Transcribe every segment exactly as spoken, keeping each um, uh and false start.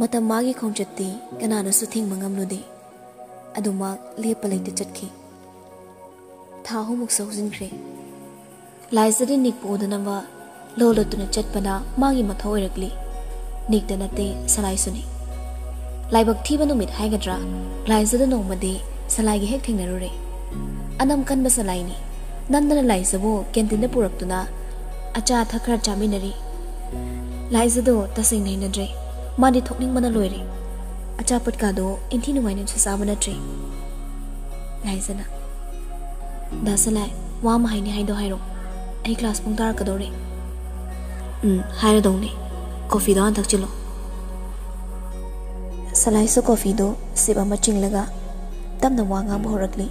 ꯃꯇꯝ ꯃꯥꯒꯤ ꯈꯣꯡꯆꯠꯇꯤ ꯀꯅꯥꯅꯁꯨ ꯊꯤꯡꯕ ꯉꯝꯂꯨꯗꯦ꯫ ꯑꯗꯨꯃꯛ ꯂꯦꯞꯄ ꯂꯩꯇ ꯆꯠꯈꯤ꯫ ꯊꯥ ꯑꯍꯨꯝꯃꯨꯛꯁꯨ ꯍꯧꯖꯤꯟꯈ꯭ꯔꯦ꯫ ꯂꯥꯏꯖꯗꯤ ꯅꯤꯛꯄꯨ ꯎꯗꯅꯕ ꯂꯣ ꯂꯣꯠꯇꯨꯅ ꯆꯠꯄꯅ ꯃꯥꯒꯤ ꯃꯊꯧ ꯑꯣꯏꯔꯛꯂꯤ꯫ ꯅꯤꯛꯇ ꯅꯠꯇꯦ, ꯁꯂꯥꯏꯁꯨꯅꯤ꯫ ꯂꯥꯏꯕꯛ ꯊꯤꯕ ꯅꯨꯃꯤꯠ ꯍꯥꯏꯒꯗ꯭ꯔꯥ, ꯂꯥꯏꯖꯗ ꯅꯣꯡꯃꯗꯤ ꯁꯂꯥꯏꯒ ꯍꯦꯛ ꯊꯦꯡꯅꯔꯨꯔꯦ꯫ ꯑꯅꯝ ꯀꯟꯕ ꯁꯂꯥꯏꯅꯤ꯫ ꯅꯝꯗꯅ ꯂꯥꯏꯖꯕꯨ ꯀꯦꯟꯇꯤꯟꯗ ꯄꯨꯔꯛꯇꯨꯅ ꯑꯆꯥ ꯑꯊꯛ ꯈꯔ ꯆꯥꯃꯤꯟꯅꯔꯤ꯫ ꯂꯥꯏꯖꯗꯣ ꯇꯁꯦꯡꯅ ꯍꯩꯅꯗ꯭ꯔꯦ꯫ ꯃꯥꯗꯤ ꯊꯣꯛꯅꯤꯡꯕꯅ ꯂꯣꯏꯔꯦ꯫ ꯑꯆꯥꯄꯣꯠꯀꯥꯗꯣ ꯏꯟꯊꯤ ꯅꯨꯡꯉꯥꯏꯅꯁꯨ ꯆꯥꯕ ꯅꯠꯇ꯭ꯔꯦ꯫ ꯂꯥꯏꯖꯅ, "ꯗꯥ ꯁꯂꯥꯏ, ꯋꯥ ꯑꯃ ꯍꯥꯏꯅꯤ ꯍꯥꯏꯗꯣ ꯍꯥꯏꯔꯣ꯫ ꯑꯩ ꯀ꯭ꯂꯥꯁ ꯄꯨꯡ ꯇꯔꯥ ꯀꯗꯧꯔꯦ꯫" "ꯎꯝ, ꯍꯥꯏꯔꯗꯧꯅꯦ꯫ ꯀꯣꯐꯤꯗꯣ ꯍꯥꯟꯅ ꯊꯛꯆꯤꯜꯂꯣ꯫" ꯁꯂꯥꯏꯁꯨ ꯀꯣꯐꯤꯗꯣ ꯁꯤꯞ ꯑꯃ ꯆꯤꯡꯂꯒ ꯇꯞꯅ ꯋꯥ ꯉꯥꯡꯕ ꯍꯧꯔꯛꯂꯤ꯫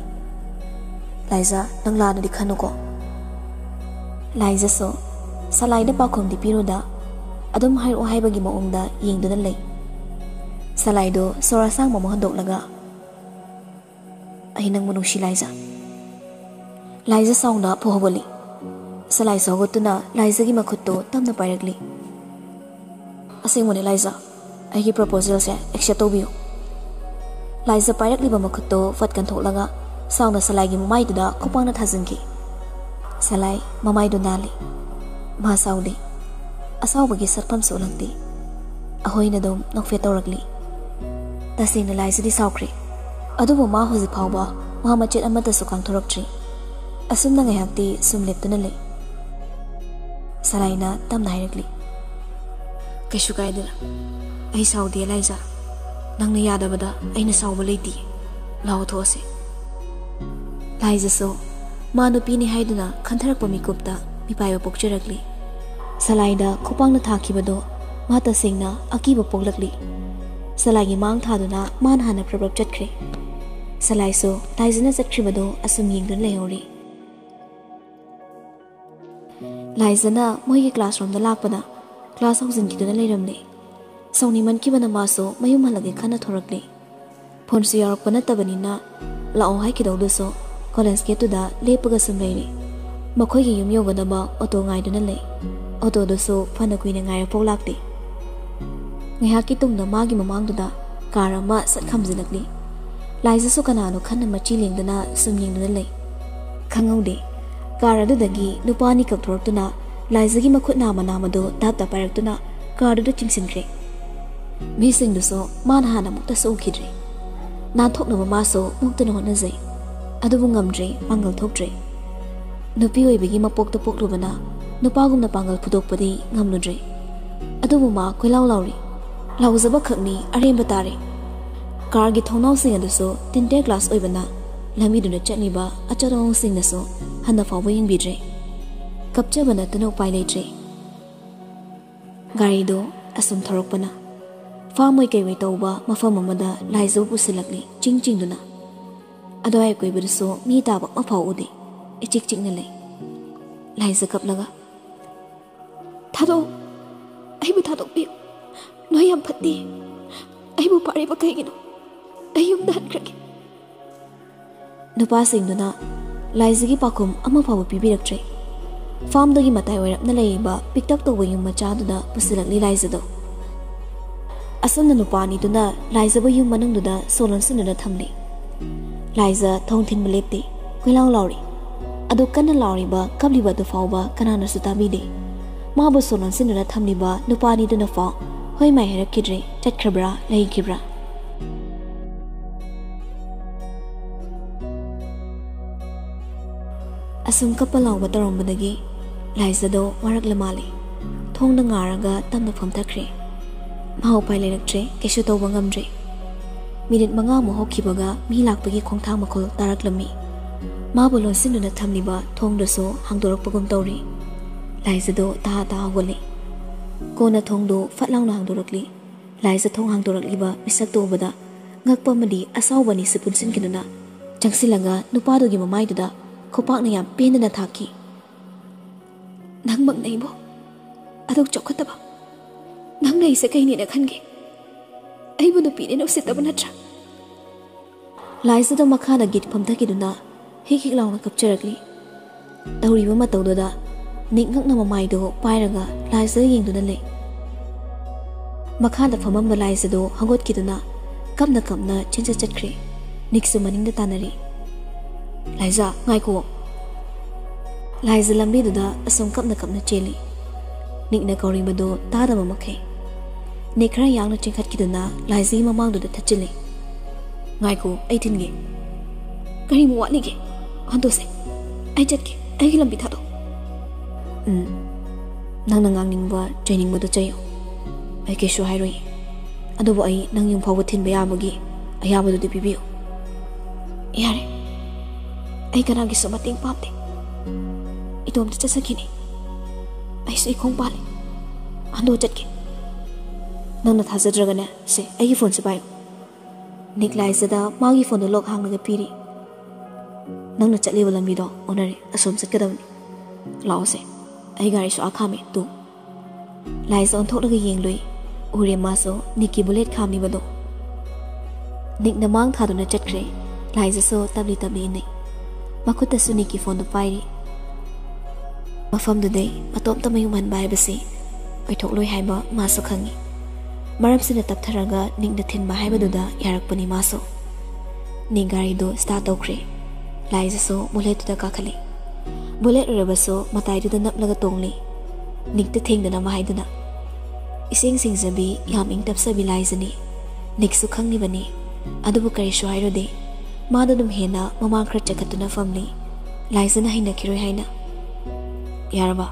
"ꯂꯥꯏꯖ, ꯅꯪ ꯂꯥꯟꯅꯗꯤ ꯈꯟꯅꯨꯀꯣ꯫" ꯂꯥꯏꯖꯁꯨ ꯁꯂꯥꯏꯗ ꯄꯥꯎꯈꯨꯝꯗꯤ ꯄꯤꯔꯨꯗ, ꯑꯗꯨꯝ ꯍꯥꯏꯔꯛꯑꯣ ꯍꯥꯏꯕꯒꯤ ꯃꯑꯣꯡꯗ ꯌꯦꯡꯗꯨꯅ ꯂꯩ꯫ ꯁꯂꯥꯏꯗꯣ ꯁꯣꯔ ꯑꯁꯥꯡꯕ ꯑꯃ ꯍꯣꯟꯗꯣꯛꯂꯒ, "ꯑꯩ ꯅꯪꯕꯨ ꯅꯨꯡꯁꯤ, ꯂꯥꯏꯖ꯫" ꯂꯥꯏꯖ ꯁꯥꯎꯅ ꯐꯨ ꯍꯧꯒꯠꯂꯤ꯫ ꯁꯂꯥꯏꯁꯨ ꯍꯧꯒꯠꯇꯨꯅ ꯂꯥꯏꯖꯒꯤ ꯃꯈꯨꯠꯇꯣ ꯇꯞꯅ ꯄꯥꯏꯔꯛꯂꯤ꯫ "ꯑꯁꯦꯡꯕꯅꯦ ꯂꯥꯏꯖ, ꯑꯩꯒꯤ ꯄ꯭ꯔꯣꯄꯣꯖꯦꯜꯁꯦ ꯑꯦꯛꯁꯦꯞ ꯇꯧꯕꯤꯌꯨ꯫" ꯂꯥꯏꯖ ꯄꯥꯏꯔꯛꯂꯤꯕ ꯃꯈꯨꯠꯇꯣ ꯐꯠ ꯀꯟꯊꯣꯛꯂꯒ ꯁꯥꯎꯅ ꯁꯂꯥꯏꯒꯤ ꯃꯃꯥꯏꯗꯨꯗ ꯈꯨꯄꯥꯛꯅ ꯊꯥꯖꯤꯟꯈꯤ꯫ ꯁꯂꯥꯏ ꯃꯃꯥꯏꯗꯨ ꯅꯥꯜꯂꯤ꯫ ꯃꯥ ꯁꯥꯎꯗꯦ꯫ ꯑꯁꯥꯎꯕꯒꯤ ꯁꯛꯐꯝꯁꯨ ꯎꯠꯂꯛꯇꯦ꯫ ꯑꯍꯣꯏꯅ ꯑꯗꯨꯝ ꯅꯣꯛꯐꯦꯠ ꯇꯧꯔꯛꯂꯤ꯫ ꯇꯁꯦꯡꯅ ꯂꯥꯏꯖꯗꯤ ꯁꯥꯎꯈ꯭ꯔꯦ꯫ ꯑꯗꯨꯕꯨ ꯃꯥ ꯍꯧꯖꯤꯛ ꯐꯥꯎꯕ ꯋꯥ ꯃꯆꯦꯠ ꯑꯃꯠꯇꯁꯨ ꯀꯥꯡꯊꯣꯔꯛꯇ꯭ꯔꯤ꯫ ꯑꯁꯨꯝꯅ ꯉꯥꯏꯍꯥꯛꯇꯤ ꯁꯨꯝ ꯂꯦꯞꯇꯨꯅ ꯂꯩ꯫ ꯁꯂꯥꯏꯅ ꯇꯞꯅ ꯍꯥꯏꯔꯛꯂꯤ, "ꯀꯩꯁꯨ ꯀꯥꯏꯗꯦꯗ꯫ ꯑꯩ ꯁꯥꯎꯗꯦ ꯂꯥꯏꯖ꯫ ꯅꯪꯅ ꯌꯥꯗꯕꯗ ꯑꯩꯅ ꯁꯥꯎꯕ ꯂꯩꯇꯦ꯫ ꯂꯥꯛꯑꯣ ꯊꯣꯛꯑꯁꯦ꯫" ꯂꯥꯏꯖꯁꯨ ꯃꯥ ꯅꯨꯄꯤꯅꯤ ꯍꯥꯏꯗꯨꯅ ꯈꯟꯊꯔꯛꯄ ꯃꯤꯀꯨꯞꯇ ꯃꯤꯄꯥꯏꯕ ꯄꯣꯛꯆꯔꯛꯂꯤ꯫ ꯁꯂꯥꯏꯗ ꯈꯨꯄꯥꯛꯅ ꯊꯥꯈꯤꯕꯗꯣ ꯃꯥ ꯇꯁꯦꯡꯅ ꯑꯀꯤꯕ ꯄꯣꯛꯂꯛꯂꯤ꯫ ꯁꯂꯥꯏꯒꯤ ꯃꯥꯡ ꯊꯥꯗꯨꯅ ꯃꯥꯅ ꯍꯥꯟꯅ ꯄ꯭ꯔꯞ ꯄ꯭ꯔꯞ ꯆꯠꯈ꯭ꯔꯦ꯫ ꯁꯂꯥꯏꯁꯨ ꯂꯥꯏꯖꯅ ꯆꯠꯈ꯭ꯔꯤꯕꯗꯣ ꯑꯁꯨꯝ ꯌꯦꯡꯗꯨꯅ ꯂꯩꯍꯧꯔꯤ꯫ ꯂꯥꯏꯖꯅ ꯃꯣꯏꯒꯤ ꯀ꯭ꯂꯥꯁꯔꯨꯝꯗ ꯂꯥꯛꯄꯗ ꯀ꯭ꯂꯥꯁ ꯍꯧꯖꯤꯟꯈꯤꯗꯨꯅ ꯂꯩꯔꯝꯂꯦ꯫ ꯁꯥꯎꯅꯤꯡꯃꯟꯈꯤꯕꯅ ꯃꯥꯁꯨ ꯃꯌꯨꯝ ꯍꯜꯂꯒꯦ ꯈꯟꯅ ꯊꯣꯔꯛꯂꯦ꯫ ꯐꯣꯟꯁꯨ ꯌꯥꯎꯔꯛꯄ ꯅꯠꯇꯕꯅꯤꯅ ꯂꯥꯛꯑꯣ ꯍꯥꯏꯈꯤꯗꯧꯗꯨꯁꯨ ꯀꯣꯂꯦꯖ ꯒꯦꯠꯇꯨꯗ ꯂꯦꯞꯄꯒ ꯁꯨꯝ ꯂꯩꯔꯦ꯫ ꯃꯈꯣꯏꯒꯤ ꯌꯨꯝ ꯌꯧꯒꯗꯕ ꯑꯣꯇꯣ ꯉꯥꯏꯗꯨꯅ ꯂꯩ꯫ ꯑꯣꯇꯣꯗꯨꯁꯨ ꯐꯅ ꯀꯨꯏꯅ ꯉꯥꯏꯔꯐꯥꯎ ꯂꯥꯛꯇꯦ꯫ ꯉꯥꯏꯍꯥꯛꯀꯤ ꯇꯨꯡꯗ ꯃꯥꯒꯤ ꯃꯃꯥꯡꯗꯨꯗ ꯀꯥꯔ ꯑꯃ ꯁꯠ ꯈꯥꯝꯖꯤꯜꯂꯛꯂꯤ꯫ ꯂꯥꯏꯖꯁꯨ ꯀꯅꯥꯅꯣ ꯈꯟꯅ ꯃꯆꯤ ꯂꯦꯡꯗꯅ ꯁꯨꯝ ꯌꯦꯡꯗꯨꯅ ꯂꯩ꯫ ꯈꯪꯍꯧꯗꯦ, ꯀꯥꯔ ꯑꯗꯨꯗꯒꯤ ꯅꯨꯄꯥ ꯑꯅꯤꯈꯛ ꯊꯣꯔꯛꯇꯨꯅ ꯂꯥꯏꯖꯒꯤ ꯃꯈꯨꯠ ꯅꯥꯝꯃ ꯅꯥꯝꯃꯗꯨ ꯇꯞ ꯇꯞ ꯄꯥꯏꯔꯛꯇꯨꯅ ꯀꯥꯔꯗꯨꯗ ꯆꯤꯡꯁꯤꯟꯈ꯭ꯔꯦ꯫ ꯃꯤꯁꯤꯡꯗꯨꯁꯨ ꯃꯥꯅ ꯍꯥꯟꯅ ꯑꯃꯨꯛꯇꯁꯨ ꯎꯈꯤꯗ꯭ꯔꯤ꯫ ꯅꯥꯟꯊꯣꯛꯅꯕ ꯃꯥꯁꯨ ꯃꯨꯛꯇꯅ ꯍꯣꯠꯅꯖꯩ, ꯑꯗꯨꯕꯨ ꯉꯝꯗ꯭ꯔꯦ, ꯄꯥꯡꯒꯜ ꯊꯣꯛꯇ꯭ꯔꯦ꯫ ꯅꯨꯄꯤ ꯑꯣꯏꯕꯒꯤ ꯃꯄꯣꯛꯇ ꯄꯣꯛꯂꯨꯕꯅ ꯅꯨꯄꯥꯒꯨꯝꯅ ꯄꯥꯡꯒꯜ ꯐꯨꯗꯣꯛꯄꯗꯤ ꯉꯝꯂꯨꯗ꯭ꯔꯦ꯫ ꯑꯗꯨꯕꯨ ꯃꯥ ꯀꯣꯏꯂꯥꯎ ꯂꯥꯎꯔꯤ꯫ ꯂꯥꯎꯖꯕ ꯈꯛꯅꯤ ꯑꯔꯦꯝꯕ ꯇꯥꯔꯦ꯫ ꯀꯥꯔꯒꯤ ꯊꯣꯡꯅꯥꯎꯁꯤꯡ ꯑꯗꯨꯁꯨ ꯇꯤꯟꯇꯦ ꯒ꯭ꯂꯥꯁ ꯑꯣꯏꯕꯅ ꯂꯝꯕꯤꯗꯨꯅ ꯆꯠꯂꯤꯕ ꯑꯆꯧ ꯑꯉꯧꯁꯤꯡꯅꯁꯨ ꯍꯟꯅ ꯐꯥꯎꯕ ꯌꯦꯡꯕꯤꯗ꯭ꯔꯦ꯫ ꯀꯞꯆꯕ ꯅꯠꯇꯅ ꯎꯄꯥꯏ ꯂꯩꯇ꯭ꯔꯦ꯫ ꯒꯥꯔꯤꯗꯣ ꯑꯁꯨꯝ ꯊꯧꯔꯛꯄꯅ ꯐꯥꯝ ꯑꯣꯏ ꯀꯩꯑꯣꯏ ꯇꯧꯕ ꯃꯐꯝ ꯑꯃꯗ ꯂꯥꯏꯖꯕꯨ ꯄꯨꯁꯤꯜꯂꯛꯂꯤ, ꯆꯤꯡ ꯆꯤꯡꯗꯨꯅ꯫ ꯑꯗꯨꯋꯥꯏ ꯑꯀꯣꯏꯕꯗꯁꯨ ꯃꯤ ꯇꯥꯕ ꯑꯃꯐꯥꯎ ꯎꯗꯦ꯫ ꯏꯆꯤꯛ ꯆꯤꯛꯅ ꯂꯩ꯫ ꯂꯥꯏꯖ ꯀꯞꯂꯒ, "ꯊꯥꯗꯣꯛꯑꯣ, ꯑꯩꯕꯨ ꯊꯥꯗꯣꯛꯄꯤꯌꯨ꯫ ꯅꯣꯏ ꯌꯥꯝ ꯐꯠꯇꯦ꯫ ꯑꯩꯕꯨ ꯐꯥꯔꯤꯕ ꯀꯩꯒꯤꯅꯣ? ꯑꯩ ꯌꯨꯝꯗ ꯍꯟꯈ꯭ꯔꯒꯦ꯫" ꯅꯨꯄꯥꯁꯤꯡꯗꯨꯅ ꯂꯥꯏꯖꯒꯤ ꯄꯥꯎꯈꯨꯝ ꯑꯃ ꯐꯥꯎꯕ ꯄꯤꯕꯤꯔꯛꯇ꯭ꯔꯦ꯫ ꯐꯥꯝꯗꯨꯒꯤ ꯃꯇꯥꯏ ꯑꯣꯏꯔꯞꯅ ꯂꯩꯔꯤꯕ ꯄꯤꯛꯇꯛ ꯇꯧꯕ ꯌꯨꯝ ꯃꯆꯥꯗꯨꯗ ꯄꯨꯁꯤꯜꯂꯛꯂꯤ ꯂꯥꯏꯖꯗꯣ꯫ ꯑꯁꯨꯝꯅ ꯅꯨꯄꯥ ꯑꯅꯤꯗꯨꯅ ꯂꯥꯏꯖꯕꯨ ꯌꯨꯝ ꯃꯅꯨꯡꯗꯨꯗ ꯁꯣ ꯂꯣꯟꯁꯤꯟꯗꯨꯅ ꯊꯝꯂꯤ꯫ ꯂꯥꯏꯖ ꯊꯣꯡ ꯊꯤꯟꯕ ꯂꯦꯞꯇꯦ, ꯀꯣꯏꯂꯥꯎ ꯂꯥꯎꯔꯤ꯫ ꯑꯗꯨ ꯀꯟꯅ ꯂꯥꯎꯔꯤꯕ, ꯀꯞꯂꯤꯕ ꯑꯗꯨ ꯐꯥꯎꯕ ꯀꯅꯥꯅꯁꯨ ꯇꯥꯕꯤꯗꯦ꯫ ꯃꯥꯕꯨ ꯁꯣ ꯂꯣꯟꯁꯤꯟꯗꯨꯅ ꯊꯝꯂꯤꯕ ꯅꯨꯄꯥ ꯑꯅꯤꯗꯨꯅ ꯐꯥꯎ ꯍꯣꯏ ꯃꯥꯏ ꯍꯥꯏꯔꯛꯈꯤꯗ꯭ꯔꯦ, ꯆꯠꯈ꯭ꯔꯕ꯭ꯔꯥ, ꯂꯩꯈꯤꯕ꯭ꯔꯥ꯫ ꯑꯁꯨꯝ ꯀꯞꯄ ꯂꯥꯎꯕ ꯇꯧꯔꯝꯕꯗꯒꯤ ꯂꯥꯏꯖꯗꯣ ꯋꯥꯔꯛꯂ ꯃꯥꯜꯂꯦ꯫ ꯊꯣꯡꯗ ꯉꯥꯔꯒ ꯇꯞꯅ ꯐꯝꯊꯈ꯭ꯔꯦ꯫ ꯃꯥ ꯎꯄꯥꯏ ꯂꯩꯔꯛꯇ꯭ꯔꯦ, ꯀꯩꯁꯨ ꯇꯧꯕ ꯉꯝꯗ꯭ꯔꯦ꯫ ꯃꯤꯅꯤꯠ ꯃꯉꯥꯃꯨꯛ ꯍꯧꯈꯤꯕꯒ ꯃꯤ ꯂꯥꯛꯄꯒꯤ ꯈꯣꯡꯊꯥꯡ ꯃꯈꯣꯜ ꯇꯥꯔꯛꯂꯝꯃꯤ꯫ ꯃꯥꯕꯨ ꯂꯣꯟꯁꯤꯟꯗꯨꯅ ꯊꯝꯂꯤꯕ ꯊꯣꯡꯗꯨꯁꯨ ꯍꯥꯡꯗꯣꯔꯛꯄꯒꯨꯝ ꯇꯧꯔꯤ꯫ ꯂꯥꯏꯖꯗꯣ ꯇꯍꯥ ꯇꯍꯥ ꯍꯧꯒꯠꯂꯤ꯫ ꯀꯣꯟꯅ ꯊꯣꯡꯗꯨ ꯐꯠ ꯂꯥꯎꯅ ꯍꯥꯡꯗꯣꯔꯛꯂꯤ꯫ ꯂꯥꯏꯖ ꯊꯣꯡ ꯍꯥꯡꯗꯣꯔꯛꯂꯤꯕ ꯃꯤꯁꯛꯇꯨ ꯎꯕꯗ ꯉꯛꯄ ꯑꯃꯗꯤ ꯑꯁꯥꯎꯕ ꯑꯅꯤꯁꯤ ꯄꯨꯟꯁꯤꯟꯈꯤꯗꯨꯅ ꯆꯪꯁꯤꯜꯂꯒ ꯅꯨꯄꯥꯗꯨꯒꯤ ꯃꯃꯥꯏꯗꯨꯗ ꯈꯨꯄꯥꯛꯅ ꯌꯥꯝ ꯄꯦꯟꯗꯅ ꯊꯥꯈꯤ꯫ "ꯅꯪꯃꯛꯅ ꯑꯩꯕꯨ ꯑꯗꯨꯛ ꯆꯥꯎꯈꯠꯇꯕ, ꯅꯪꯅ ꯑꯩꯁꯦ ꯀꯩꯅꯦꯅ ꯈꯟꯒꯦ? ꯑꯩꯕꯨ ꯅꯨꯄꯤꯅꯦꯅ ꯎꯁꯤꯠꯇꯕ ꯅꯠꯇ꯭ꯔꯥ?" ꯂꯥꯏꯖꯗꯣ ꯃꯈꯥꯗ ꯒꯤꯠ ꯐꯝꯊꯈꯤꯗꯨꯅ ꯍꯤꯛ ꯍꯤꯛ ꯂꯥꯎꯅ ꯀꯞꯆꯔꯛꯂꯤ꯫ ꯇꯧꯔꯤꯕ ꯃꯇꯧꯗꯨꯗ ꯅꯤꯛ ꯉꯛꯅ ꯃꯃꯥꯏꯗꯨ ꯄꯥꯏꯔꯒ ꯂꯥꯏꯖꯗ ꯌꯦꯡꯗꯨꯅ ꯂꯩ꯫ ꯃꯈꯥꯗ ꯐꯝꯃꯝꯕ ꯂꯥꯏꯖꯗꯣ ꯍꯧꯒꯠꯈꯤꯗꯨꯅ ꯀꯞꯅ ꯀꯞꯅ ꯆꯦꯟꯖ ꯆꯠꯈ꯭ꯔꯦ꯫ ꯅꯤꯛꯁꯨ ꯃꯅꯤꯡꯗ ꯇꯥꯟꯅꯔꯤ꯫ "ꯂꯥꯏꯖ, ꯉꯥꯏꯈꯣ!" ꯂꯥꯏꯖ ꯂꯝꯕꯤꯗꯨꯗ ꯑꯁꯨꯝ ꯀꯞꯅ ꯀꯞꯅ ꯆꯦꯜꯂꯤ꯫ ꯅꯤꯛꯅ ꯀꯧꯔꯤꯕꯗꯨ ꯇꯥꯗꯕ ꯃꯈꯩ꯫ ꯅꯤꯛ ꯈꯔ ꯌꯥꯡꯅ ꯆꯦꯟꯈꯠꯈꯤꯗꯨꯅ ꯂꯥꯏꯖꯒꯤ ꯃꯃꯥꯡꯗꯨꯗ ꯊꯠꯆꯤꯜꯂꯤ꯫ "ꯉꯥꯏꯈꯣ, ꯑꯩ ꯊꯤꯟꯒꯦ꯫ ꯀꯔꯤꯃꯨꯛ ꯋꯥꯠꯂꯤꯒꯦ? ꯍꯟꯗꯣꯛꯁꯦ꯫ ꯑꯩ ꯆꯠꯀꯦ꯫ ꯑꯩꯒꯤ ꯂꯝꯕꯤ ꯊꯥꯗꯣꯛ꯫" "ꯎꯝ, ꯅꯪꯅ ꯉꯥꯡꯅꯤꯡꯕ, ꯆꯩꯅꯤꯡꯕꯗꯨ ꯆꯩꯌꯨ꯫ ꯑꯩ ꯀꯩꯁꯨ ꯍꯥꯏꯔꯣꯏ꯫ ꯑꯗꯨꯕꯨ ꯑꯩ ꯅꯪ ꯌꯨꯝ ꯐꯥꯎꯕ ꯊꯤꯟꯕ ꯌꯥꯕꯒꯤ ꯑꯌꯥꯕꯗꯨꯗꯤ ꯄꯤꯕꯤꯌꯨ꯫" "ꯌꯥꯔꯦ꯫ ꯑꯩ ꯀꯅꯥꯒꯤꯁꯨ ꯃꯇꯦꯡ ꯄꯥꯝꯗꯦ꯫ ꯏꯇꯣꯝꯇ ꯆꯠꯆꯈꯤꯅꯤ꯫ ꯑꯩꯁꯨ ꯏꯈꯣꯡ ꯄꯥꯜꯂꯤ꯫ ꯍꯟꯗꯣꯛ ꯆꯠꯀꯦ꯫ ꯅꯪꯅ ꯊꯥꯖꯗ꯭ꯔꯒꯅꯦ, ꯁꯦ, ꯑꯩꯒꯤ ꯐꯣꯟꯁꯦ ꯄꯥꯏꯌꯨ꯫" ꯅꯤꯛ ꯂꯥꯏꯖꯗ ꯃꯥꯒꯤ ꯐꯣꯟꯗꯣ ꯂꯣꯛ ꯍꯥꯡꯂꯒ ꯄꯤꯔꯤ꯫ "ꯅꯪꯅ ꯆꯠꯂꯤꯕ ꯂꯝꯕꯤꯗꯣ ꯑꯣꯟꯅꯔꯦ꯫ ꯑꯁꯣꯝ ꯆꯠꯀꯗꯕꯅꯤ꯫ ꯂꯥꯛꯑꯣꯁꯦ꯫ ꯑꯩ ꯒꯥꯔꯤꯁꯨ ꯑꯥ ꯈꯥꯝꯃꯦ, ꯇꯨ꯫" ꯂꯥꯏꯖ ꯑꯣꯟꯊꯣꯛꯂꯒ ꯌꯦꯡꯂꯨꯏ꯫ ꯎꯔꯦ ꯃꯥꯁꯨ ꯅꯤꯛꯀꯤ ꯕꯨꯂꯦꯠ ꯈꯥꯝꯂꯤꯕꯗꯣ꯫ ꯅꯤꯛꯅ ꯃꯥꯡ ꯊꯥꯗꯨꯅ ꯆꯠꯈ꯭ꯔꯦ꯫ ꯂꯥꯏꯖꯁꯨ ꯇꯞꯂꯤ ꯇꯞꯂꯤ ꯏꯟꯅꯩ꯫ ꯃꯈꯨꯠꯇꯁꯨ ꯅꯤꯛꯀꯤ ꯐꯣꯟꯗꯨ ꯄꯥꯏꯔꯤ꯫ ꯃꯐꯝꯗꯨꯗꯩ ꯃꯇꯣꯝꯇ ꯃꯌꯨꯝ ꯍꯟꯕ ꯍꯥꯏꯕꯁꯤ ꯑꯣꯏꯊꯣꯛꯂꯣꯏ ꯍꯥꯏꯕ ꯃꯥꯁꯨ ꯈꯪꯏ꯫ ꯃꯔꯝꯁꯤꯅ ꯇꯞꯊꯔꯒ ꯅꯤꯛꯅ ꯊꯤꯟꯕ ꯍꯥꯏꯕꯗꯨꯗ ꯌꯥꯔꯛꯄꯅꯤ ꯃꯥꯁꯨ꯫ ꯅꯤꯛ ꯒꯥꯔꯤꯗꯨ ꯁ꯭ꯇꯥꯔꯠ ꯇꯧꯈ꯭ꯔꯦ꯫ ꯂꯥꯏꯖꯁꯨ ꯕꯨꯂꯦꯠꯇꯨꯗ ꯀꯥꯈꯠꯂꯤ꯫ ꯕꯨꯂꯦꯠ ꯑꯣꯏꯔꯕꯁꯨ ꯃꯇꯥꯏꯗꯨꯗ ꯅꯞꯂꯒ ꯇꯣꯡꯂꯤ꯫ ꯅꯤꯛꯇ ꯊꯦꯡꯗꯅꯕ ꯍꯥꯏꯗꯨꯅ꯫ ꯏꯁꯤꯡ ꯁꯤꯡꯖꯕꯤ, ꯌꯥꯝ ꯏꯪ ꯇꯞꯆꯕꯤ ꯂꯥꯏꯖꯅꯤ꯫ ꯅꯤꯛꯁꯨ ꯈꯪꯂꯤꯕꯅꯤ꯫ ꯑꯗꯨꯕꯨ ꯀꯔꯤꯁꯨ ꯍꯥꯏꯔꯨꯗꯦ꯫ ꯃꯥꯗꯣ ꯑꯗꯨꯝ ꯍꯦꯟꯅ ꯃꯃꯥꯡ ꯈꯔ ꯆꯠꯈꯠꯇꯨꯅ ꯐꯝꯂꯤ꯫ ꯂꯥꯏꯖꯅ ꯍꯩꯅꯈꯤꯔꯣꯏ ꯍꯥꯏꯅ꯫ "ꯌꯥꯔꯕ?"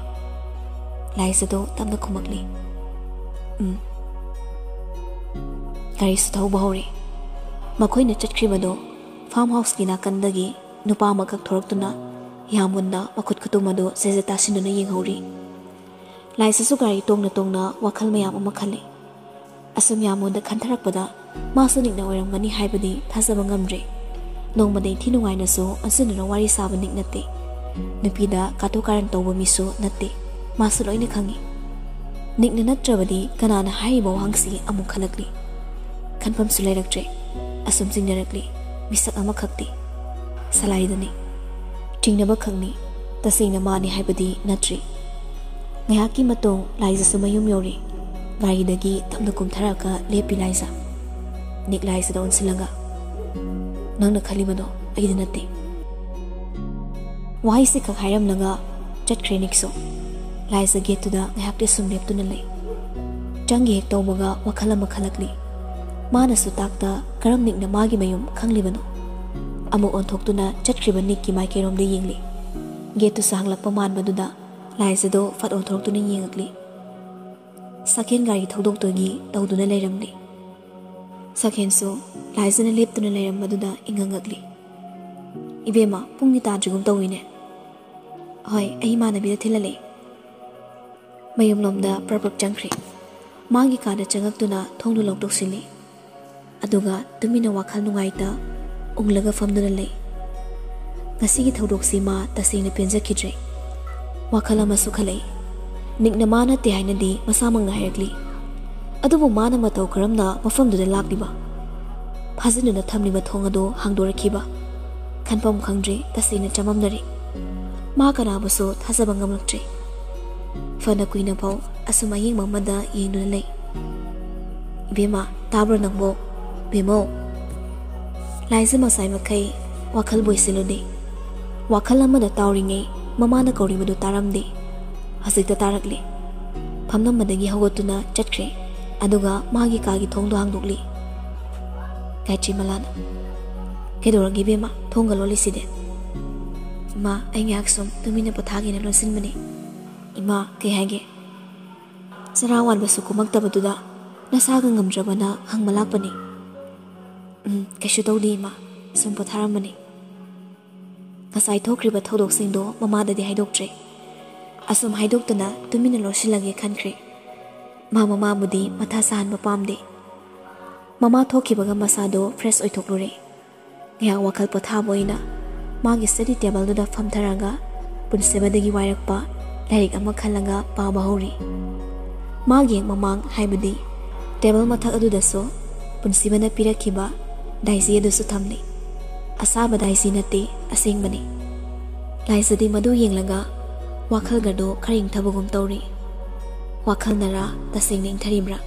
ꯂꯥꯏꯖꯗꯣ ꯇꯞꯅ ꯈꯨꯝꯃꯛꯂꯤ꯫ "ꯎꯝ꯫" ꯒꯥꯔꯤꯁꯨ ꯊꯧꯕ ꯍꯧꯔꯦ꯫ ꯃꯈꯣꯏꯅ ꯆꯠꯈ꯭ꯔꯤꯕꯗꯣ ꯐꯥꯔꯝ ꯍꯥꯎꯁꯀꯤ ꯅꯥꯀꯟꯗꯒꯤ ꯅꯨꯄꯥ ꯑꯃꯈꯛ ꯊꯣꯔꯛꯇꯨꯅ ꯌꯥꯝ ꯃꯨꯟꯅ ꯃꯈꯨꯠ ꯈꯨꯇꯨꯝ ꯑꯗꯨ ꯁꯦꯖꯦ ꯇꯥꯁꯤꯟꯗꯨꯅ ꯌꯦꯡꯍꯧꯔꯤ꯫ ꯂꯥꯏꯖꯁꯨ ꯒꯥꯔꯤ ꯇꯣꯡꯅ ꯇꯣꯡꯅ ꯋꯥꯈꯜ ꯃꯌꯥꯝ ꯑꯃ ꯈꯜꯂꯤ꯫ ꯑꯁꯨꯝ ꯌꯥꯝ ꯃꯨꯟꯅ ꯈꯟꯊꯔꯛꯄꯗ ꯃꯥꯁꯨ ꯅꯤꯛꯅ ꯑꯣꯏꯔꯝꯒꯅꯤ ꯍꯥꯏꯕꯗꯤ ꯊꯥꯖꯕ ꯉꯝꯗ꯭ꯔꯦ꯫ ꯅꯣꯡꯃꯗ ꯏꯟꯊꯤ ꯅꯨꯡꯉꯥꯏꯅꯁꯨ ꯑꯟꯖꯨꯅꯅ ꯋꯥꯔꯤ ꯁꯥꯕ ꯅꯤꯛ ꯅꯠꯇꯦ꯫ ꯅꯨꯄꯤꯗ ꯀꯥꯇꯨ ꯀꯥꯔꯟ ꯇꯧꯕ ꯃꯤꯁꯨ ꯅꯠꯇꯦ꯫ ꯃꯥꯁꯨ ꯂꯣꯏꯅ ꯈꯪꯏ꯫ ꯅꯤꯛꯅ ꯅꯠꯇ꯭ꯔꯕꯗꯤ ꯀꯅꯥꯅ ꯍꯥꯏꯔꯤꯕ ꯋꯥꯍꯪꯁꯤ ꯑꯃꯨꯛ ꯈꯜꯂꯛꯂꯤ꯫ ꯈꯟꯐꯝꯁꯨ ꯂꯩꯔꯛꯇ꯭ꯔꯦ꯫ ꯑꯁꯨꯝ ꯆꯤꯡꯅꯔꯛꯂꯤ꯫ ꯃꯤꯁꯛ ꯑꯃꯈꯛꯇꯤ꯫ ꯁꯂꯥꯏꯗꯅꯤ꯫ ꯆꯤꯡꯅꯕ ꯈꯛꯅꯤ꯫ ꯇꯁꯦꯡꯅ ꯃꯥꯅꯤ ꯍꯥꯏꯕꯗꯤ ꯅꯠꯇ꯭ꯔꯤ꯫ ꯉꯥꯏꯍꯥꯛꯀꯤ ꯃꯇꯨꯡ ꯂꯥꯏꯖꯁꯨ ꯃꯌꯨꯝ ꯌꯧꯔꯤ꯫ ꯒꯥꯔꯤꯗꯒꯤ ꯇꯞꯅ ꯀꯨꯝꯊꯔꯛꯑꯒ ꯂꯦꯞꯄꯤ ꯂꯥꯏꯖ꯫ ꯅꯤꯛ ꯂꯥꯏꯖꯗ ꯑꯣꯟꯁꯤꯜꯂꯒ, "ꯅꯪꯅ ꯈꯜꯂꯤꯕꯗꯣ ꯑꯩꯗꯤ ꯅꯠꯇꯦ꯫" ꯋꯥꯍꯩꯁꯤ ꯈꯛ ꯍꯥꯏꯔꯝꯂꯒ ꯆꯠꯈ꯭ꯔꯦ ꯅꯤꯛꯁꯨ꯫ ꯂꯥꯏꯖ ꯒꯦꯠꯇꯨꯗ ꯉꯥꯏꯍꯥꯛꯇꯤ ꯁꯨꯝ ꯂꯦꯞꯇꯨꯅ ꯂꯩ꯫ ꯆꯪꯒꯦ ꯍꯦꯛ ꯇꯧꯕꯒ ꯋꯥꯈꯜ ꯑꯃ ꯈꯜꯂꯛꯂꯤ꯫ ꯃꯥꯅꯁꯨ ꯇꯥꯛꯇ ꯀꯔꯝ ꯅꯤꯛꯅ ꯃꯥꯒꯤ ꯃꯌꯨꯝ ꯈꯪꯂꯤꯕꯅꯣ? ꯑꯃꯨꯛ ꯑꯣꯟꯊꯣꯛꯇꯨꯅ ꯆꯠꯈ꯭ꯔꯤꯕ ꯅꯤꯛꯀꯤ ꯃꯥꯏꯀꯩꯔꯣꯝꯗ ꯌꯦꯡꯂꯤ꯫ ꯒꯦꯠꯇꯨꯁꯨ ꯍꯥꯡꯂꯛꯄ ꯃꯥꯟꯕꯗꯨꯗ ꯂꯥꯏꯖꯗꯣ ꯐꯠ ꯑꯣꯟꯊꯣꯔꯛꯇꯨꯅ ꯌꯦꯡꯉꯛꯂꯤ꯫ ꯁꯥꯀꯦꯟ ꯒꯥꯔꯤ ꯊꯧꯗꯣꯛꯇꯨꯒꯤ ꯇꯧꯗꯨꯅ ꯂꯩꯔꯝꯂꯤ꯫ ꯁꯥꯀꯦꯟꯁꯨ ꯂꯥꯏꯖꯅ ꯂꯦꯞꯇꯨꯅ ꯂꯩꯔꯝꯕꯗꯨꯗ ꯏꯉꯛ ꯉꯛꯂꯤ꯫ "ꯏꯕꯦꯝꯃ, ꯄꯨꯡꯗꯤ ꯇꯥꯗ꯭ꯔꯤꯒꯨꯝ ꯇꯧꯏꯅꯦ꯫" "ꯍꯣꯏ, ꯑꯩ ꯏꯃꯥꯟꯅꯕꯤꯗ ꯊꯤꯜꯍꯜꯂꯦ꯫" ꯃꯌꯨꯝꯂꯣꯝꯗ ꯄ꯭ꯔꯞ ꯄ꯭ꯔꯞ ꯆꯪꯈ꯭ꯔꯦ꯫ ꯃꯥꯒꯤ ꯀꯥꯗ ꯆꯪꯉꯛꯇꯨꯅ ꯊꯣꯡꯗꯨ ꯂꯣꯛ ꯇꯧꯁꯤꯜꯂꯤ꯫ ꯑꯗꯨꯒ ꯇꯨꯃꯤꯟꯅ ꯋꯥꯈꯜ ꯅꯨꯡꯉꯥꯏꯇ ꯎꯪꯂꯒ ꯐꯝꯗꯨꯅ ꯂꯩ꯫ ꯉꯁꯤꯒꯤ ꯊꯧꯗꯣꯛꯁꯤ ꯃꯥ ꯇꯁꯦꯡꯅ ꯄꯦꯟꯖꯈꯤꯗ꯭ꯔꯦ꯫ ꯋꯥꯈꯜ ꯑꯃꯁꯨ ꯈꯜꯂꯛꯏ꯫ ꯅꯤꯛꯅ ꯃꯥ ꯅꯠꯇꯦ ꯍꯥꯏꯅꯗꯤ ꯃꯁꯥꯃꯛꯅ ꯍꯥꯏꯔꯛꯂꯤ꯫ ꯑꯗꯨꯕꯨ ꯃꯥꯅ ꯃꯇꯧ ꯀꯔꯝꯅ ꯃꯐꯝꯗꯨꯗ ꯂꯥꯛꯂꯤꯕ? ꯐꯥꯖꯤꯟꯗꯨꯅ ꯊꯝꯂꯤꯕ ꯊꯣꯡ ꯑꯗꯨ ꯍꯥꯡꯗꯣꯔꯛꯈꯤꯕ? ꯈꯟꯐꯝ ꯈꯪꯗ꯭ꯔꯦ, ꯇꯁꯦꯡꯅ ꯆꯃꯝꯅꯔꯦ꯫ ꯃꯥ ꯀꯅꯥꯕꯨꯁꯨ ꯊꯥꯖꯕ ꯉꯝꯂꯛꯇ꯭ꯔꯦ꯫ ꯐꯅ ꯀꯨꯏꯅ ꯐꯥꯎ ꯑꯁꯨꯝ ꯑꯌꯦꯡꯕ ꯑꯃꯗ ꯌꯦꯡꯗꯨꯅ ꯂꯩ꯫ "ꯏꯕꯦꯝꯃ, ꯇꯥꯕ꯭ꯔꯣ ꯅꯪꯕꯣ? ꯕꯦꯝꯃꯧ!" ꯂꯥꯏꯖ ꯉꯁꯥꯏ ꯃꯈꯩ ꯋꯥꯈꯜ ꯕꯣꯏꯁꯤꯜꯂꯨꯗꯦ꯫ ꯋꯥꯈꯜ ꯑꯃꯗ ꯇꯥꯎꯔꯤꯉꯩ ꯃꯃꯥꯅ ꯀꯧꯔꯤꯕꯗꯨ ꯇꯥꯔꯝꯗꯦ꯫ ꯍꯧꯖꯤꯛꯇ ꯇꯥꯔꯛꯂꯦ꯫ ꯐꯝꯂꯝꯕꯗꯒꯤ ꯍꯧꯒꯠꯇꯨꯅ ꯆꯠꯈ꯭ꯔꯦ꯫ ꯑꯗꯨꯒ ꯃꯥꯒꯤ ꯀꯥꯒꯤ ꯊꯣꯡꯗꯣ ꯍꯥꯡꯗꯣꯛꯂꯤ꯫ ꯒꯥꯌꯇ꯭ꯔꯤꯃꯂꯥꯅ, "ꯀꯩꯗꯧꯔꯒꯦ ꯏꯕꯦꯝꯃ, ꯊꯣꯡꯒ ꯂꯣꯜꯂꯤꯁꯤꯗꯤ?" "ꯏꯃꯥ, ꯑꯩ ꯉꯥꯏꯍꯥꯛ ꯁꯨꯝ ꯇꯨꯃꯤꯟꯅ ꯄꯣꯊꯥꯒꯦꯅ ꯂꯣꯟꯁꯤꯟꯕꯅꯤ꯫" "ꯏꯃꯥ, ꯀꯩ ꯍꯥꯏꯒꯦ?" "ꯆꯔꯥ ꯋꯥꯟꯕꯁꯨ ꯀꯨꯝꯃꯛꯇꯕꯗꯨꯗ ꯅꯁꯥꯒ ꯉꯝꯗ꯭ꯔꯕꯅ ꯍꯪꯕ ꯂꯥꯛꯄꯅꯤ꯫" "ꯎꯝ, ꯀꯩꯁꯨ ꯇꯧꯗꯦ ꯏꯃꯥ, ꯁꯨꯝ ꯄꯣꯊꯥꯔꯝꯕꯅꯤ꯫" ꯉꯁꯥꯏ ꯊꯣꯛꯈ꯭ꯔꯤꯕ ꯊꯧꯗꯣꯛꯁꯤꯡꯗꯣ ꯃꯃꯥꯗꯗꯤ ꯍꯥꯏꯗꯣꯛꯇ꯭ꯔꯦ꯫ ꯑꯁꯨꯝ ꯍꯥꯏꯗꯣꯛꯇꯅ ꯇꯨꯃꯤꯟꯅ ꯂꯣꯠꯁꯤꯜꯂꯒꯦ ꯈꯟꯈ꯭ꯔꯦ꯫ ꯃꯥ ꯃꯃꯥꯕꯨꯗꯤ ꯃꯊꯥ ꯁꯥꯍꯟꯕ ꯄꯥꯝꯗꯦ꯫ ꯃꯃꯥ ꯊꯣꯛꯈꯤꯕꯒ ꯃꯁꯥꯗꯣ ꯐ꯭ꯔꯦꯁ ꯑꯣꯏꯊꯣꯛꯂꯨꯔꯦ꯫ ꯉꯥꯏꯍꯥꯛ ꯋꯥꯈꯜ ꯄꯣꯊꯥꯕ ꯑꯣꯏꯅ ꯃꯥꯒꯤ ꯁ꯭ꯇꯗꯤ ꯇꯦꯕꯜꯗꯨꯗ ꯐꯝꯊꯔꯒ ꯄꯨꯟꯁꯤꯕꯗꯒꯤ ꯋꯥꯏꯔꯛꯄ ꯂꯥꯏꯔꯤꯛ ꯑꯃ ꯈꯜꯂꯒ ꯄꯥꯕ ꯍꯧꯔꯤ꯫ ꯃꯥꯒꯤ ꯍꯦꯛ ꯃꯃꯥꯡ, ꯍꯥꯏꯕꯗꯤ ꯇꯦꯕꯜ ꯃꯊꯛ ꯑꯗꯨꯗꯁꯨ ꯄꯨꯟꯁꯤꯕꯅ ꯄꯤꯔꯛꯈꯤꯕ ꯗꯥꯏꯖꯤ ꯑꯗꯨꯁꯨ ꯊꯝꯂꯤ꯫ ꯑꯁꯥꯕ ꯗꯥꯏꯖꯤ ꯅꯠꯇꯦ, ꯑꯁꯦꯡꯕꯅꯤ꯫ ꯂꯥꯏꯖꯗꯤ ꯃꯗꯨ ꯌꯦꯡꯂꯒ ꯋꯥꯈꯜꯒꯗꯣ ꯈꯔ ꯏꯪꯊꯕꯒꯨꯝ ꯇꯧꯔꯤ꯫ ꯋꯥꯈꯜꯅꯔꯥ ꯇꯁꯦꯡꯅ ꯏꯪꯊꯔꯤꯕ꯭ꯔꯥ?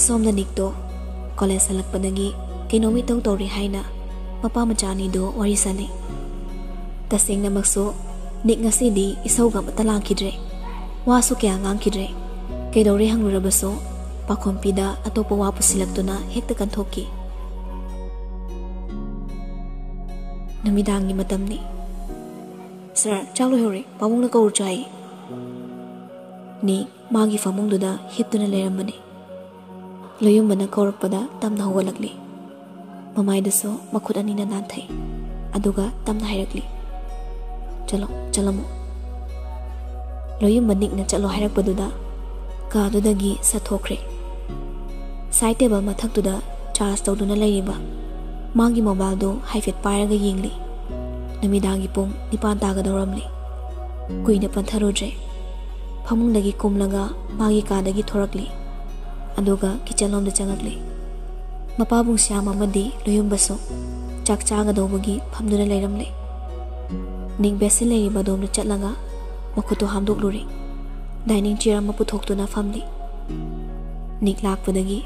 ꯁꯣꯝꯗ ꯅꯤꯛꯇꯣ ꯀꯣꯂꯦꯖ ꯍꯜꯂꯛꯄꯗꯒꯤ ꯀꯩꯅꯣꯝ ꯏꯇꯧ ꯇꯧꯔꯤ ꯍꯥꯏꯅ ꯃꯄꯥ ꯃꯆꯥ ꯑꯅꯤꯗꯣ ꯋꯥꯔꯤ ꯁꯥꯟꯅꯩ꯫ ꯇꯁꯦꯡꯅꯃꯛꯁꯨ ꯅꯤꯛ ꯉꯁꯤꯗꯤ ꯏꯁꯧꯒ ꯑꯃꯠꯇ ꯂꯥꯡꯈꯤꯗ꯭ꯔꯦ, ꯋꯥꯁꯨ ꯀꯌꯥ ꯉꯥꯡꯈꯤꯗ꯭ꯔꯦ꯫ ꯀꯩꯗꯧꯔꯦ ꯍꯪꯂꯨꯔꯕꯁꯨ ꯄꯥꯈꯣꯝ ꯄꯤꯗ ꯑꯇꯣꯞꯄ ꯋꯥ ꯄꯨꯁꯤꯜꯂꯛꯇꯨꯅ ꯍꯦꯛꯇ ꯀꯟꯊꯣꯛꯈꯤ꯫ ꯅꯨꯃꯤꯗꯥꯡꯒꯤ ꯃꯇꯝꯅꯤ꯫ "ꯁꯥꯔ, ꯆꯥꯛ ꯂꯣꯏꯍꯧꯔꯦ, ꯄꯥꯕꯨꯡꯅ ꯀꯧꯔꯨꯆꯣ ꯍꯥꯏꯌꯦ꯫" ꯅꯤꯛ ꯃꯥꯒꯤ ꯐꯃꯨꯡꯗꯨꯗ ꯍꯤꯞꯇꯨꯅ ꯂꯩꯔꯝꯕꯅꯤ꯫ ꯂꯣꯌꯨꯝꯕꯅ ꯀꯧꯔꯛꯄꯗ ꯇꯞꯅ ꯍꯧꯒꯠꯂꯛꯂꯤ꯫ ꯃꯃꯥꯏꯗꯁꯨ ꯃꯈꯨꯠ ꯑꯅꯤꯅ ꯅꯥꯟꯊꯩ꯫ ꯑꯗꯨꯒ ꯇꯞꯅ ꯍꯥꯏꯔꯛꯂꯤ, "ꯆꯠꯂꯣ, ꯆꯠꯂꯝꯃꯣ꯫" ꯂꯣꯌꯨꯝꯕ ꯅꯤꯛꯅ ꯆꯠꯂꯣ ꯍꯥꯏꯔꯛꯄꯗꯨꯗ ꯀꯥꯗꯨꯗꯒꯤ ꯁꯠꯊꯣꯛꯈ꯭ꯔꯦ꯫ ꯁꯥꯏꯠ ꯇꯦꯕꯜ ꯃꯊꯛꯇꯨꯗ ꯆꯥꯔꯖ ꯇꯧꯗꯨꯅ ꯂꯩꯔꯤꯕ ꯃꯥꯒꯤ ꯃꯣꯕꯥꯏꯜꯗꯨ ꯍꯥꯏꯐꯦꯠ ꯄꯥꯏꯔꯒ ꯌꯦꯡꯂꯤ꯫ ꯅꯨꯃꯤꯗꯥꯡꯒꯤ ꯄꯨꯡ ꯅꯤꯄꯥꯟ ꯇꯥꯒꯗꯧꯔꯝꯂꯤ꯫ ꯀꯨꯏꯅ ꯄꯟꯊꯔꯨꯗ꯭ꯔꯦ꯫ ꯐꯃꯨꯡꯗꯒꯤ ꯀꯨꯝꯂꯒ ꯃꯥꯒꯤ ꯀꯥꯗꯒꯤ ꯊꯣꯔꯛꯂꯤ꯫ ꯑꯗꯨꯒ ꯀꯤꯆꯟꯂꯣꯝꯗ ꯆꯪꯉꯛꯂꯤ꯫ ꯃꯄꯥꯕꯨꯡ ꯁ꯭ꯌꯥꯝ ꯑꯃꯗꯤ ꯂꯣꯌꯨꯝꯕꯁꯨ ꯆꯥꯛ ꯆꯥꯒꯗꯧꯕꯒꯤ ꯐꯝꯗꯨꯅ ꯂꯩꯔꯝꯂꯦ꯫ ꯅꯤꯛ ꯕꯦꯁꯤꯟ ꯂꯩꯔꯤꯕ ꯑꯗꯣꯝꯗ ꯆꯠꯂꯒ ꯃꯈꯨꯠꯇꯨ ꯍꯥꯝꯗꯣꯛꯂꯨꯔꯦ꯫ ꯗꯥꯏꯅꯤꯡ ꯆꯤꯌꯔ ꯑꯃ ꯄꯨꯊꯣꯛꯇꯨꯅ ꯐꯝꯂꯤ꯫ ꯅꯤꯛ ꯂꯥꯛꯄꯗꯒꯤ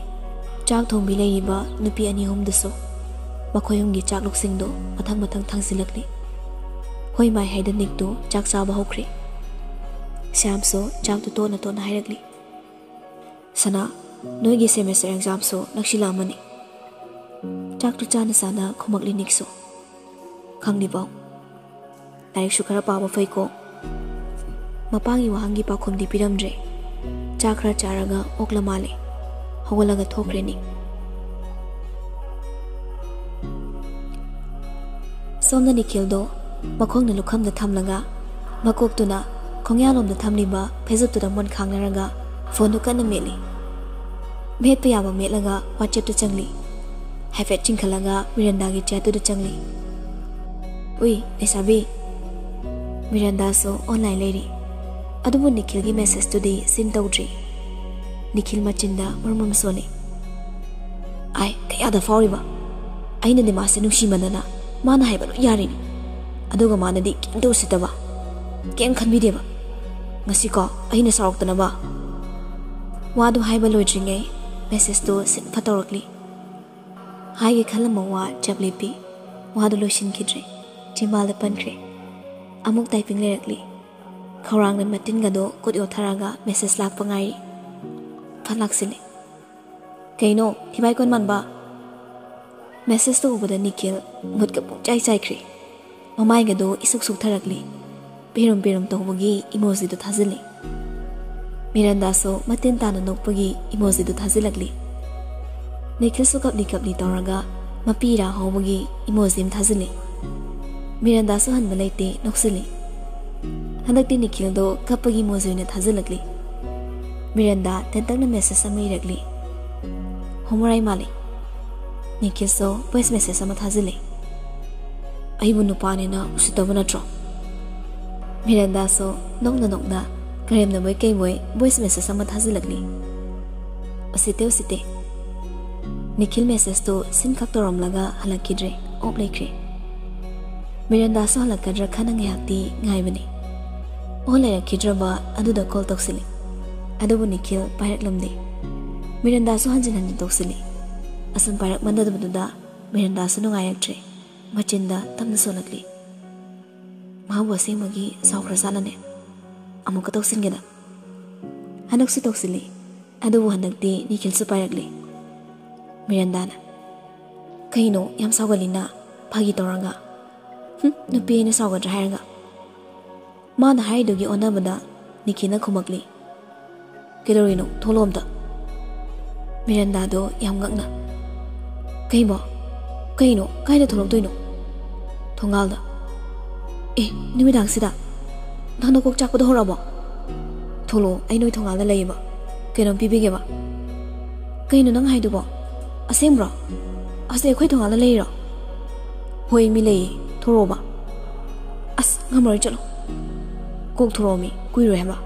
ꯆꯥꯛ ꯊꯣꯡꯕꯤ ꯂꯩꯔꯤꯕ ꯅꯨꯄꯤ ꯑꯅꯤ ꯑꯍꯨꯝꯗꯨꯁꯨ ꯃꯈꯣꯏ ꯑꯍꯨꯝꯒꯤ ꯆꯥꯛꯂꯨꯛꯁꯤꯡꯗꯨ ꯃꯊꯪ ꯃꯊꯪ ꯊꯥꯡꯖꯤꯜꯂꯛꯂꯤ꯫ ꯍꯣꯏ ꯃꯥꯏ ꯍꯥꯏꯗ ꯅꯤꯛꯇꯨ ꯆꯥꯛ ꯆꯥꯕ ꯍꯧꯈ꯭ꯔꯦ꯫ ꯁ꯭ꯌꯥꯝꯁꯨ ꯆꯥꯛꯇꯨ ꯇꯣꯠꯅ ꯇꯣꯠꯅ ꯍꯥꯏꯔꯛꯂꯤ꯫ "ꯁꯅꯥ, ꯅꯣꯏꯒꯤ ꯁꯦꯃꯦꯁꯇꯔ ꯑꯦꯛꯖꯥꯝꯁꯨ ꯅꯛꯁꯤꯜꯂꯛꯑꯃꯅꯤ꯫ ꯆꯥꯛꯇꯨ ꯆꯥꯅ ꯆꯥꯅ ꯈꯨꯝꯃꯛꯂꯤ ꯅꯤꯛꯁꯨ꯫ ꯈꯪꯂꯤꯕꯧ꯫ ꯂꯥꯏꯔꯤꯛꯁꯨ ꯈꯔ ꯄꯥꯕ ꯐꯩꯀꯣ꯫" ꯃꯄꯥꯒꯤ ꯋꯥꯍꯪꯒꯤ ꯄꯥꯎꯈꯨꯝꯗꯤ ꯄꯤꯔꯝꯗ꯭ꯔꯦ꯫ ꯆꯥꯛ ꯈꯔ ꯆꯥꯔꯒ ꯑꯣꯛꯂ ꯃꯥꯜꯂꯦ꯫ ꯍꯧꯒꯠꯂꯒ ꯊꯣꯛꯈ꯭ꯔꯦ ꯅꯤꯛ꯫ ꯁꯣꯝꯗ ꯅꯤꯈꯤꯜꯗꯣ ꯃꯈꯣꯡꯅ ꯂꯨꯈꯝꯗ ꯊꯝꯂꯒ ꯃꯀꯣꯛꯇꯨꯅ ꯈꯣꯡꯌꯥꯂꯣꯝꯗ ꯊꯝꯂꯤꯕ ꯐꯩꯖꯨꯞꯇꯨꯗ ꯃꯨꯟ ꯈꯥꯡꯅꯔꯒ ꯐꯣꯟꯗꯨ ꯀꯟꯅ ꯃꯦꯠꯂꯤ꯫ ꯃꯦꯠꯄ ꯌꯥꯕ ꯃꯦꯠꯂꯒ ꯋꯥꯆꯦꯞꯇ ꯆꯪꯂꯤ꯫ ꯍꯥꯏꯐꯦꯠ ꯆꯤꯡꯈꯠꯂꯒ ꯃꯤꯔꯟꯗꯥꯒꯤ ꯆꯦꯠꯇꯨꯗ ꯆꯪꯂꯤ꯫ "ꯎꯏ, ꯂꯩꯁꯥꯕꯤ꯫" ꯃꯤꯔꯟꯗꯥꯁꯨ ꯑꯣꯟꯂꯥꯏꯟ ꯂꯩꯔꯤ꯫ ꯑꯗꯨꯕꯨ ꯅꯤꯈꯤꯜꯒꯤ ꯃꯦꯁꯦꯖꯇꯨꯗꯤ ꯁꯤꯟ ꯇꯧꯗ꯭ꯔꯤ꯫ ꯅꯤꯈꯤꯜ ꯃꯆꯤꯟꯗ ꯃꯔꯨꯝ ꯃꯔꯨꯝ ꯁꯣꯜꯂꯤ꯫ "ꯑꯥꯏ, ꯀꯌꯥꯗ ꯐꯥꯎꯔꯤꯕ? ꯑꯩꯅꯗꯤ ꯃꯥꯁꯦ ꯅꯨꯡꯁꯤꯃꯟꯗꯅ ꯃꯥꯅ ꯍꯥꯏꯕ ꯂꯣꯏ ꯌꯥꯔꯤꯅꯤ꯫ ꯑꯗꯨꯒ ꯃꯥꯅꯗꯤ ꯀꯩꯝꯇ ꯎꯁꯤꯠꯇꯕ, ꯀꯩꯝ ꯈꯟꯕꯤꯗꯦꯕ꯫ ꯉꯁꯤꯀꯣ ꯑꯩꯅ ꯁꯥꯎꯔꯛꯇꯅꯕ꯫ ꯋꯥꯗꯨ ꯍꯥꯏꯕ ꯂꯣꯏꯗ꯭ꯔꯤꯉꯩ ꯃꯦꯁꯦꯖꯇꯨ ꯁꯤꯠ ꯐꯠ ꯇꯧꯔꯛꯂꯤ꯫ ꯍꯥꯏꯒꯦ ꯈꯜꯂꯝꯕ ꯋꯥ ꯆꯞ ꯂꯦꯞꯄꯤ꯫ ꯋꯥꯗꯨ ꯂꯣꯏꯁꯤꯟꯈꯤꯗ꯭ꯔꯦ꯫ ꯆꯤꯝꯕꯥꯜꯗ ꯄꯟꯈ꯭ꯔꯦ꯫ ꯑꯃꯨꯛ ꯇꯥꯏꯄꯤꯡ ꯂꯩꯔꯛꯂꯤ꯫ ꯈꯧꯔꯥꯡꯅ ꯃꯇꯤꯟꯒꯗꯣ ꯀꯨꯠ ꯌꯣꯠꯊꯔꯒ ꯃꯦꯁꯦꯖ ꯂꯥꯛꯄ ꯉꯥꯏꯔꯤ꯫ ꯐꯠ ꯂꯥꯛꯁꯤꯜꯂꯦ꯫ "ꯀꯩꯅꯣ, ꯊꯤꯕꯥꯏ ꯀꯣꯟ ꯃꯥꯟꯕ?" ꯃꯦꯁꯦꯖꯇꯣ ꯎꯕꯗ ꯅꯤꯈꯤꯜ ꯃꯨꯠꯀ ꯄꯨꯡꯆꯥꯏ ꯆꯥꯏꯈ꯭ꯔꯦ꯫ ꯃꯃꯥꯏꯒꯗꯣ ꯏꯁꯨꯛ ꯁꯨꯛꯊꯔꯛꯂꯤ꯫ ꯄꯦꯔꯨꯝ ꯄꯦꯔꯨꯝ ꯇꯧꯕꯒꯤ ꯏꯃꯣꯖꯤꯗꯣ ꯊꯥꯖꯤꯜꯂꯤ꯫ ꯃꯤꯔꯟꯗꯥꯁꯨ ꯃꯇꯤꯟ ꯇꯥꯅ ꯅꯣꯛꯄꯒꯤ ꯏꯃꯣꯖꯤꯗꯣ ꯊꯥꯖꯤꯜꯂꯛꯂꯤ꯫ ꯅꯤꯈꯤꯜꯁꯨ ꯀꯞꯂꯤ ꯀꯞꯂꯤ ꯇꯧꯔꯒ ꯃꯄꯤ ꯏꯔꯥ ꯍꯧꯕꯒꯤ ꯏꯃꯣꯖꯤ ꯑꯃ ꯊꯥꯖꯤꯜꯂꯤ꯫ ꯃꯤꯔꯟꯗꯥꯁꯨ ꯍꯟꯕ ꯂꯩꯇꯦ, ꯅꯣꯛꯁꯤꯜꯂꯤ꯫ ꯍꯟꯗꯛꯇꯤ ꯅꯤꯈꯤꯜꯗꯣ ꯀꯞꯄꯒꯤ ꯏꯃꯣꯖꯤ ꯑꯣꯏꯅ ꯊꯥꯖꯤꯜꯂꯛꯂꯤ꯫ ꯃꯤꯔꯟꯗꯥ ꯇꯦꯟꯇꯛꯅ ꯃꯦꯁꯦꯖ ꯑꯃ ꯏꯔꯛꯂꯤ꯫ "ꯍꯣꯃꯣꯔꯥꯏ ꯃꯥꯜꯂꯤ꯫" ꯅꯤꯈꯤꯜꯁꯨ ꯚꯣꯏꯁ ꯃꯦꯁꯦꯖ ꯑꯃ ꯊꯥꯖꯤꯜꯂꯤ꯫ "ꯑꯩꯕꯨ ꯅꯨꯄꯥꯅꯦꯅ ꯎꯁꯤꯠꯇꯕ ꯅꯠꯇ꯭ꯔꯣ?" ꯃꯤꯔꯟꯗꯥꯁꯨ ꯅꯣꯛꯅ ꯅꯣꯛꯅ ꯀꯔꯦꯝꯅꯕꯣꯏ ꯀꯩꯕꯣꯏ ꯚꯣꯏꯁ ꯃꯦꯁꯦꯖ ꯑꯃ ꯊꯥꯖꯤꯜꯂꯛꯂꯤ꯫ "ꯎꯁꯤꯠꯇꯦ, ꯎꯁꯤꯠꯇꯦ꯫" ꯅꯤꯈꯤꯜ ꯃꯦꯁꯦꯖꯇꯨ ꯁꯤꯟ ꯈꯛ ꯇꯧꯔꯝꯂꯒ ꯍꯜꯂꯛꯈꯤꯗ꯭ꯔꯦ, ꯑꯣꯞ ꯂꯩꯈ꯭ꯔꯦ꯫ ꯃꯤꯔꯟꯗꯥꯁꯨ ꯍꯜꯂꯛꯀꯗ꯭ꯔꯥ ꯈꯟꯅ ꯉꯥꯏꯍꯥꯛꯇꯤ ꯉꯥꯏꯕꯅꯤ꯫ ꯑꯣ ꯂꯩꯔꯛꯈꯤꯗ꯭ꯔꯕ ꯑꯗꯨꯗ ꯀꯣꯜ ꯇꯧꯁꯤꯜꯂꯤ꯫ ꯑꯗꯨꯕꯨ ꯅꯤꯈꯤꯜ ꯄꯥꯏꯔꯛꯂꯝꯗꯦ꯫ ꯃꯤꯔꯟꯗꯥꯁꯨ ꯍꯟꯖꯤꯟ ꯍꯟꯖꯤꯟ ꯇꯧꯁꯤꯜꯂꯤ꯫ ꯑꯁꯨꯝ ꯄꯥꯏꯔꯛꯃꯟꯗꯕꯗꯨꯗ ꯃꯤꯔꯟꯗꯥꯁꯨ ꯅꯨꯡꯉꯥꯏꯔꯛꯇ꯭ꯔꯦ꯫ ꯃꯆꯤꯟꯗ ꯇꯞꯅ ꯁꯣꯜꯂꯛꯂꯤ꯫ "ꯃꯥꯕꯨ ꯑꯁꯦꯡꯕꯒꯤ ꯁꯥꯎꯈ꯭ꯔꯖꯥꯠꯂꯅꯦ? ꯑꯃꯨꯛꯀ ꯇꯧꯁꯤꯟꯒꯦꯗ꯫" ꯍꯟꯗꯛꯁꯨ ꯇꯧꯁꯤꯜꯂꯤ꯫ ꯑꯗꯨꯕꯨ ꯍꯟꯗꯛꯇꯤ ꯅꯤꯈꯤꯜꯁꯨ ꯄꯥꯏꯔꯛꯂꯤ꯫ ꯃꯤꯔꯟꯗꯥꯅ, "ꯀꯩꯅꯣ ꯌꯥꯝ ꯁꯥꯎꯒꯜꯂꯤꯅ? ꯐꯥꯒꯤ ꯇꯧꯔꯒ꯫ ꯍꯨꯝ, ꯅꯨꯄꯤ ꯑꯩꯅ ꯁꯥꯎꯒꯗ꯭ꯔꯥ ꯍꯥꯏꯔꯒ꯫" ꯃꯥꯅ ꯍꯥꯏꯔꯤꯗꯨꯒꯤ ꯑꯣꯟꯅꯕꯗ ꯅꯤꯈꯤꯜꯅ ꯈꯨꯝꯃꯛꯂꯤ꯫ "ꯀꯩꯗꯧꯔꯤꯅꯣ? ꯊꯣꯛꯂꯛꯑꯣ ꯑꯝꯇ꯫" ꯃꯤꯔꯟꯗꯥꯗꯣ ꯌꯥꯝ ꯉꯛꯅ, "ꯀꯩꯕꯣ? ꯀꯩꯅꯣ? ꯀꯥꯏꯗ ꯊꯣꯛꯂꯛꯇꯣꯏꯅꯣ?" "ꯊꯣꯡꯒꯥꯜꯗ꯫" "ꯑꯦ, ꯅꯨꯃꯤꯗꯥꯡꯁꯤꯗ? ꯅꯪ ꯅꯀꯣꯛ ꯆꯥꯛꯄꯗꯣ ꯍꯧꯔꯛꯑꯕꯣ? ꯊꯣꯛꯂꯛꯑꯣ, ꯑꯩ ꯅꯣꯏ ꯊꯣꯡꯒꯥꯜꯗ ꯂꯩꯌꯦꯕ꯫ ꯀꯩꯅꯣꯝ ꯄꯤꯕꯤꯒꯦꯕ꯫" "ꯀꯩꯅꯣ ꯅꯪ ꯍꯥꯏꯗꯨꯕꯣ? ꯑꯁꯦꯡꯕ꯭ꯔꯣ? ꯍꯧꯖꯤꯛ ꯑꯩꯈꯣꯏ ꯊꯣꯡꯒꯥꯜꯗ ꯂꯩꯔꯤꯔꯣ?" "ꯍꯣꯏ, ꯃꯤ ꯂꯩꯌꯦ, ꯊꯣꯔꯛꯑꯣꯕ꯫" "ꯑꯁ, ꯉꯝꯃꯔꯣꯏ, ꯆꯠꯂꯣ꯫ ꯀꯣꯛ ꯊꯣꯔꯛꯑꯣ ꯃꯤ, ꯀꯨꯏꯔꯣꯏ ꯍꯥꯏꯕ꯫"